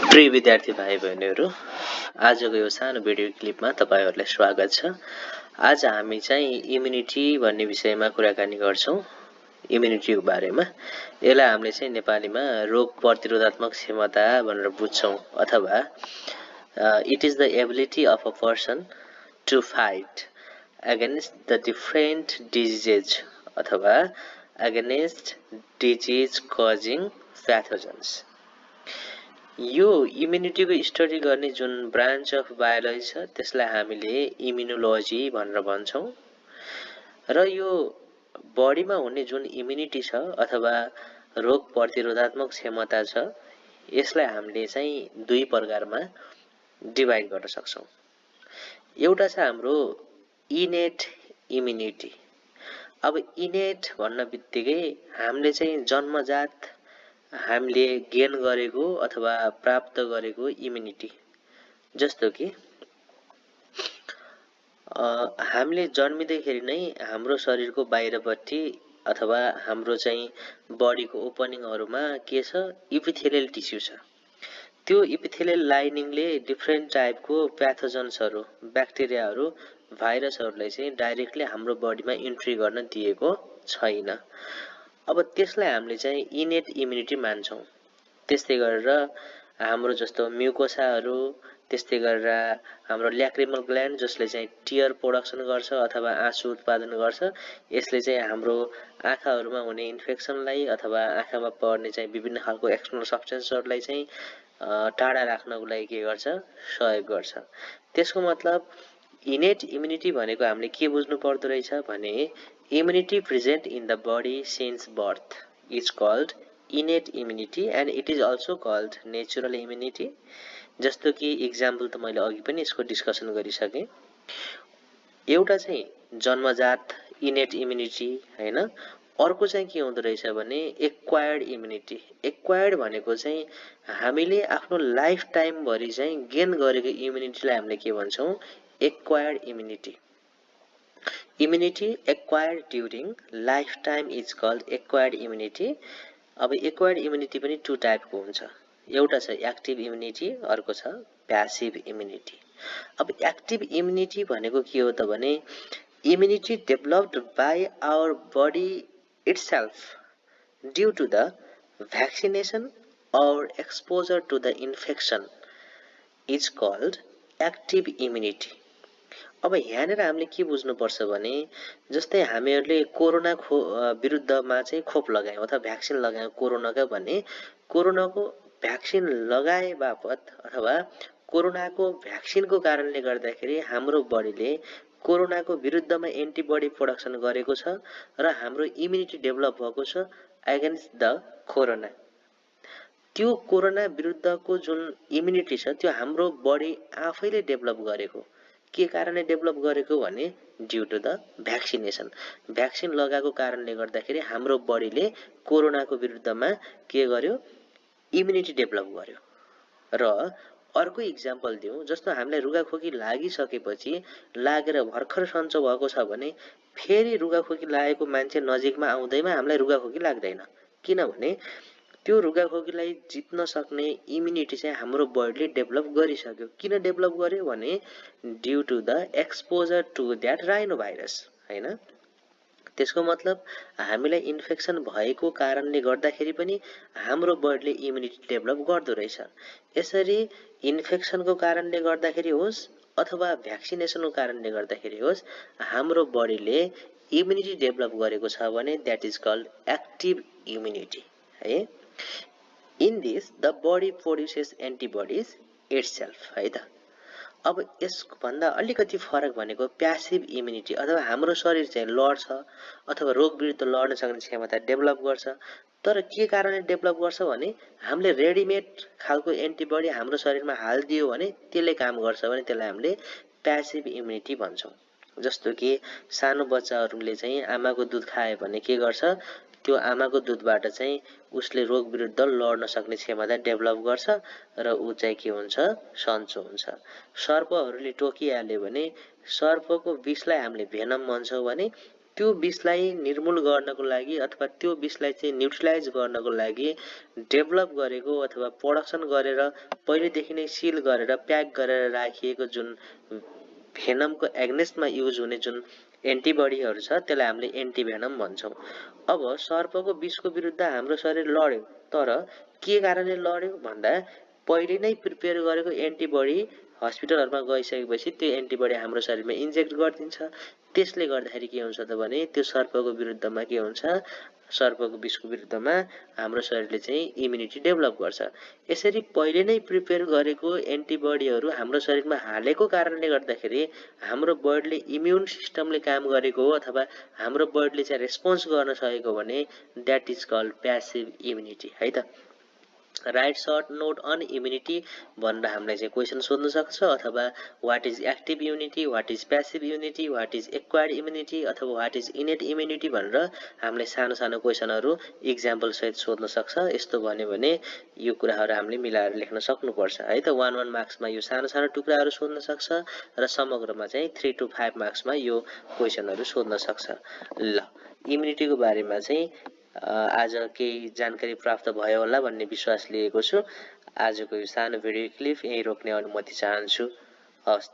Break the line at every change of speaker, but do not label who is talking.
प्रिय विद्यार्थी भाइ बहिनीहरू, आजको यो सानो भिडियो क्लिपमा तपाईहरुलाई स्वागत छ। आज हामी चाहिँ इम्युनिटी भन्ने विषयमा कुराकानी गर्छौं। इम्युनिटीको बारेमा यसलाई हामीले चाहिँ नेपालीमा रोग प्रतिरोधात्मक क्षमता भनेर बुझ्छौं अथवा it is the ability of a person to fight against the different diseases अथवा अगेन्स्ट डिजिज कजिङ प्याथोजन्स। यो इम्युनिटीको स्टडी गर्ने जुन ब्रान्च अफ बायोलोजी छ त्यसलाई हामीले इम्युनोलोजी भनेर भन्छौं र यो बडीमा हुने जुन इम्युनिटी छ अथवा रोग प्रतिरोधात्मक क्षमता छ यसलाई हामीले चाहिँ दुई प्रकारमा डिभाइड गर्न सक्छौं। एउटा छ हाम्रो इनेट इम्युनिटी। अब इनेट भन्न बित्तिकै हामीले चाहिँ जन्मजात हामीले गेन गरेको अथवा प्राप्त गरेको इम्युनिटी, जस्तो कि हामीले जन्मिँदैखेरि नै हाम्रो शरीरको बाहिरपट्टि अथवा हाम्रो चाहिँ बडीको ओपनिङहरुमा के छ, इपिथेलियल टिस्यु छ। त्यो इपिथेलियल लाइनिङले डिफरेन्ट टाइपको प्याथोजन्सहरु, ब्याक्टेरियाहरु, भाइरसहरुलाई चाहिँ डाइरेक्टली हाम्रो बडीमा इन्ट्री गर्न दिएको छैन। अब त्यसलाई हामीले चाहिँ इनेट इम्युनिटी मान्छौं। त्यस्तै गरेर हाम्रो जस्तो म्युकोसाहरु, त्यस्तै गरेर हाम्रो ल्याक्रिमल ग्ल्यान्ड जसले चाहिँ टियर प्रोडक्सन गर्छ अथवा आँसु उत्पादन गर्छ, यसले चाहिँ हाम्रो आँखाहरुमा हुने इन्फेक्सनलाई अथवा आँखामा पर्ने चाहिँ विभिन्न खालको एक्सटर्नल सब्स्टेन्सहरुलाई चाहिँ टाढा राख्नको लागि के गर्छ, सहयोग गर्छ। त्यसको मतलब इनेट इम्युनिटी भनेको हामीले के बुझ्नु पर्दो रहेछ भने immunity present in the body since birth is called innate immunity and it is also called natural immunity। जस्तो कि एक्जाम्पल त मैले अघि पनि यसको डिस्कसन गरिसके। एउटा चाहिँ जन्मजात इनेट इम्युनिटी हैन, अर्को चाहिँ के हुँदो रहेछ भने एक्वायर्ड इम्युनिटी। एक्वायर्ड भनेको चाहिँ हामीले आफ्नो लाइफ टाइम भरि चाहिँ गेन गरेको इम्युनिटीलाई हामीले के भन्छौं, acquired immunity. Immunity acquired during lifetime is called acquired immunity। अब acquired immunity पनि टु टाइपको हुन्छ। एउटा छ एक्टिभ इम्युनिटी, अर्को छ प्यासिभ इम्युनिटी। अब एक्टिभ इम्युनिटी भनेको के हो त भने immunity developed by our body itself due to the vaccination और exposure to the infection is called active immunity. अब यहाँनिर हामीले के बुझ्नु पर्छ भने जस्तै हामीहरुले कोरोना विरुद्धमा चाहिँ खोप लगायौं अथवा भ्याक्सिन लगायौं कोरोनाको भने कोरोनाको भ्याक्सिन लगाए बापत अथवा कोरोनाको भ्याक्सिनको कारणले गर्दाखेरि हाम्रो बडीले कोरोनाको विरुद्धमा एन्टिबडी प्रोडक्सन गरेको छ र हाम्रो इम्युनिटी डेभलप भएको छ अगेन्स्ट द कोरोना। त्यो कोरोना विरुद्धको जुन इम्युनिटी छ त्यो हाम्रो बडी आफैले डेभलप गरेको। के कारणले डेभलप गरेको भने due to the vaccination. Vaccine लगाएको कारणले गर्दाखेरि हाम्रो बडीले कोरोनाको विरुद्धमा के गर्यो, इम्युनिटी डेभलप गर्यो। र अर्को एक्जाम्पल दिउँ, जस्तो हामीलाई रुगाखोकी लागिसकेपछि लागेर भर्खर सन्चो भएको छ भने फेरि रुगाखोकी लागेको मान्छे नजिकमा आउँदैमा हामीलाई रुगाखोकी लाग्दैन, किनभने त्यो रुगाखोकीलाई जित्न सक्ने इम्युनिटी चाहिँ हाम्रो बडीले डेभलप गरिसक्यो। किन डेभलप गर्यो भने due to the exposure to that rhino virus हैन। त्यसको मतलब हामीलाई इन्फेक्सन भएको कारणले गर्दाखेरि पनि हाम्रो बडीले इम्युनिटी डेभलप गर्दो रहेछ। यसरी इन्फेक्सनको कारणले गर्दाखेरि होस् अथवा भ्याक्सिनेसनको कारणले गर्दाखेरि होस् हाम्रो बडीले इम्युनिटी डेभलप गरेको छ भने that is called active immunity है। In this the body produces antibodies itself है त। अब यसको भन्दा अलिकति फरक भनेको प्यासिभ इम्युनिटी अथवा हाम्रो शरीर चाहिँ लड्छ अथवा रोग विरुद्ध लड्न सक्ने क्षमता डेभलप गर्छ। तर के कारणले डेभलप गर्छ भने हामीले रेडिमेड खालको एन्टिबडी हाम्रो शरीरमा हाल्दियो भने त्यसले काम गर्छ भने त्यसलाई हामीले प्यासिभ इम्युनिटी भन्छौं। जस्तो कि सानो बच्चाहरुले चाहिँ आमाको दूध खाए भने के गर्छ, त्यो आमाको दूधबाट चाहिँ उसले रोग विरुद्ध लड्न सक्ने क्षमता डेभलप गर्छ र ऊ चाहिँ के हुन्छ, सन्चो हुन्छ। सर्पहरुले टोकिहाल्यो भने सर्पको विषलाई हामीले भेनम भन्छौं भने त्यो विषलाई निर्मूल गर्नको लागि अथवा त्यो विषलाई चाहिँ न्युट्रलाइज गर्नको लागि डेभलप गरेको अथवा प्रोडक्सन गरेर पहिलेदेखि नै सिल गरेर प्याक गरेर राखिएको जुन भेनमको एग्नेस्टमा युज हुने जुन एन्टिबडीहरू छ त्यसलाई हामीले एन्टिभेनम भन्छौँ। अब सर्पको विषको विरुद्ध हाम्रो शरीर लड्यो, तर के कारणले लड्यो भन्दा पहिले नै प्रिपेयर गरेको एन्टिबडी हस्पिटलहरुमा गइसकेपछि त्यो एन्टिबडी हाम्रो शरीरमा इन्जेक्ट गरिदिन्छ। त्यसले गर्दाखेरि के हुन्छ त भने त्यो सर्पको विरुद्धमा के हुन्छ, सर्पको विषको विरुद्धमा हाम्रो शरीरले चाहिँ इम्युनिटी डेभलप गर्छ। यसरी पहिले नै प्रिपेयर गरेको एन्टिबडीहरू हाम्रो शरीरमा हालेको कारणले गर्दाखेरि हाम्रो बडीले इम्युन सिस्टमले काम गरेको हो अथवा हाम्रो बडीले चाहिँ रेस्पोन्स गर्न सकेको भने that is called passive immunity है त। Right short note on immunity भनेर हामीलाई चाहिँ क्वेसन सोध्न सक्छ, अथवा what is active immunity, what is passive immunity, what is acquired immunity अथवा वाट इज इनेट इम्युनिटी भनेर हामीले सानो सानो क्वेसनहरू इक्जाम्पल सहित सोध्न सक्छ। यस्तो भन्यो भने यो कुराहरू हामीले मिलाएर लेख्न सक्नुपर्छ है त। 1-1 मार्क्समा यो सानो सानो टुक्राहरू सोध्न सक्छ र समग्रमा चाहिँ 3 to 5 मार्क्समा यो क्वेसनहरू सोध्न सक्छ। ल, इम्युनिटीको बारेमा चाहिँ आज केही जानकारी प्राप्त भयो होला भन्ने विश्वास लिएको छु। आजको यो सानो भिडियो क्लिप यही रोक्ने अनुमति चाहन्छु। हवस्।